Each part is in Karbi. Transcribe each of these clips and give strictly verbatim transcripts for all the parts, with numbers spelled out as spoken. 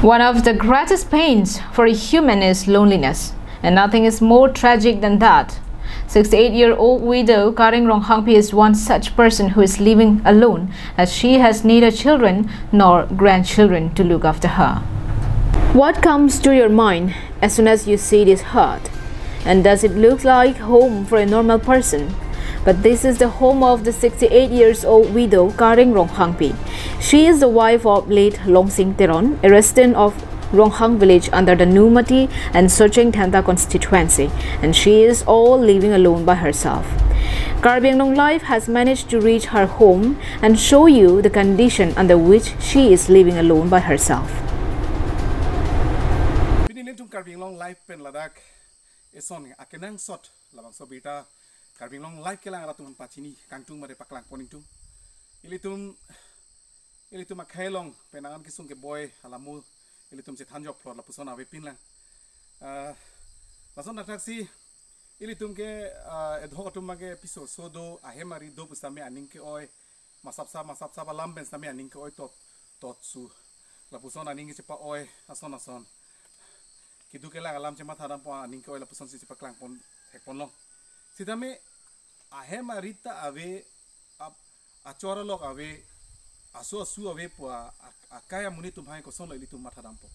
One of the greatest pains for a human is loneliness, and nothing is more tragic than that. Sixty-eight-year-old widow Karing Ronghangpi is one such person who is living alone, as she has neither children nor grandchildren to look after her. What comes to your mind as soon as you see this hut? And does it look like home for a normal person? But this is the home of the sixty-eight years old widow Karing Ronghangpi. She is the wife of late Longsing Teron, a resident of Ronghang village under the Numati and Socheng Dhenta constituency, and she is all living alone by herself. Karbi Anglong Live has managed to reach her home and show you the condition under which she is living alone by herself. Pini nelitum Karbi Anglong Live pen ladak eson akenangsot labangso abirta Karbi Anglong Live kelang arat atum aphan pachini kangtung mare paklang pon ingtung. Ilitum ilitum akhei along penang an kesung keboi alamu ilitum chethan jok plot lapuson avepin lang. Ah, lason thakthak si ilitum ke, ah, edhok atum ke piso so do, ahem ari do pusitame aning ke-oi, masapsap masapsap alam pen sitame aning ke-oi tot tot su. Lapuson aning ke chepa-oi ason ason. Keduk kelang alam chematha dampo aning ke-oi lapuson si chepaklang pon thek pon long. Sitame ahem ari ta ave, ap-, achor alok ave, aso asu ave pu a-, akai amonit atum hai kosonlo ilitum matha dampo.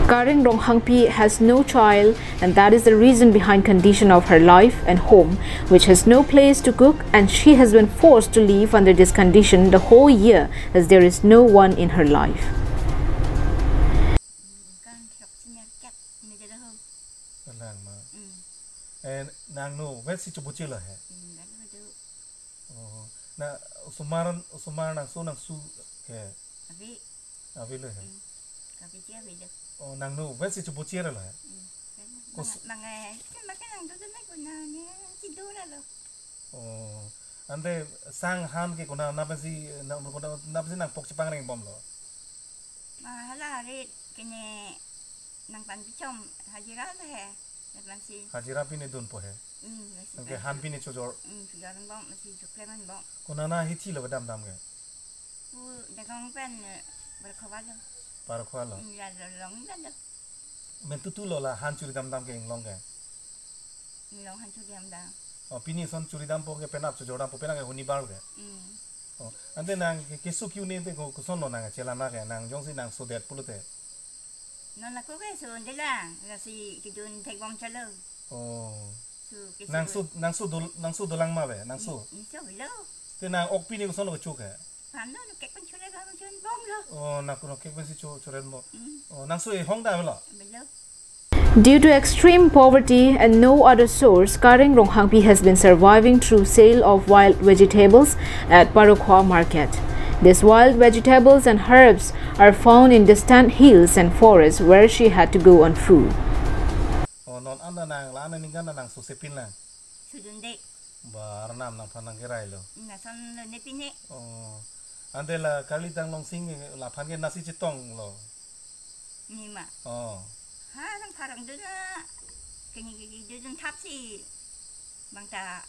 Karing Ronghangpi has no child, and that is the reason behind condition of her life and home, which has no place to cook, and she has been forced to live under this condition the whole year, as there is no one in her life. Kan khok sinyal kat ni dera ho. Kalang ma. Hmm. Eh, nangno vet si chubuchi lo he. Hmm. Kan bedo. Oh. Na osomar osomar nangso nangsu ke Abi. Ave lo he. Hmm. Kabi dia bedo. Oh, nangno vet si chubuchi lo he. Hmm. Kos- Mangai. Kan makan nang dulu na guna ni si dura lo. Oh. Ante sang han ke kona napa si nang kona napa si nangpok chepangrengbom lo. Mahala rit kene nang pan bichom hajira lo he. Nang pan si. Hajira pine dunpo he. Hmm. Nasi Nang ke han pine chojor. Hmm. Chojor bom nasi chukle man bom. Kona na hithi lo kedam dam ke. Ku dagang pen berkhawal lo. Parkhwa lo. Hmm. Ya lo long dan lo. Men tutu lo la han churi dam dam ke inglong ke. Ni long han churi dam dam. Oh, pini son churi dampo ke penap chojor dampo penap ke huni bar ke. Hmm. Oh, ante nang ke kesu kyu ne te ko koson lo nang chelana ke nang jongsi nang sodet pulote. Non laku ke so ndelang, lasi kidun thekbom chalo. Oh. Su ke Nangso nangso dol nangso dolang ma ve nangso. Ni so lo. Te nang ok pini koson lo chuk ke. Pando no kek pen chule bang chun bom lo. Oh, nang kuno kek pensi chu churen mo. Hmm. Oh, nangso e hong da lo. Belo. Due to extreme poverty and no other source, Karing Ronghangpi has been surviving through sale of wild vegetables at Parokhowa market. These wild vegetables and herbs are found in distant hills and forests where she had to go on foot. Oh, non anda nang la na ningkan nangso sepin lang. Sudun de. Ba arnam nang phan nang kerai lo. Na son lo ne pine. Oh. Ante la Karli Tang Longsing la phan ke nasi chetong lo. Ni ma. Oh. Ha, nang parang dun na. Kini kini dun thap si. Bang ta.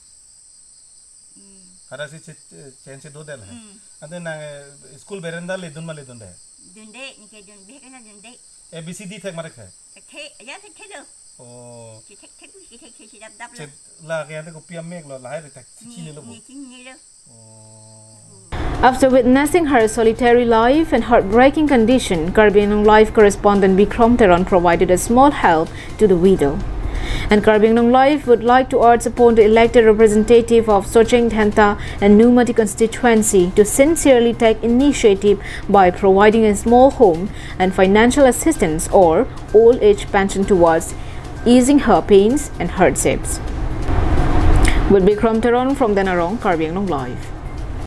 Hmm. Kada si che- che- chen che do del hai. Hmm. Ante nang eh, school berenda le dun ma le dun de. Dun de, ni ke dun be kana dun de. A B C D thek mare khe. Thek the, ya thek the lo. Oh. Ki thek thek ki thek thek si dap dap lo. Che la ke ante ko pia mek lo la hai re thek chi Ni le lo. ni kin ni lo. Oh. After witnessing her solitary life and heartbreaking condition, Karbi Anglong Live correspondent Bikrom Teron provided a small help to the widow. And Karbi Anglong Live would like to urge upon the elected representative of Socheng Dhenta and Numati constituency to sincerely take initiative by providing a small home and financial assistance or old age pension towards easing her pains and hardships. With Bikrom Teron from Denarong, Karbi Anglong Live.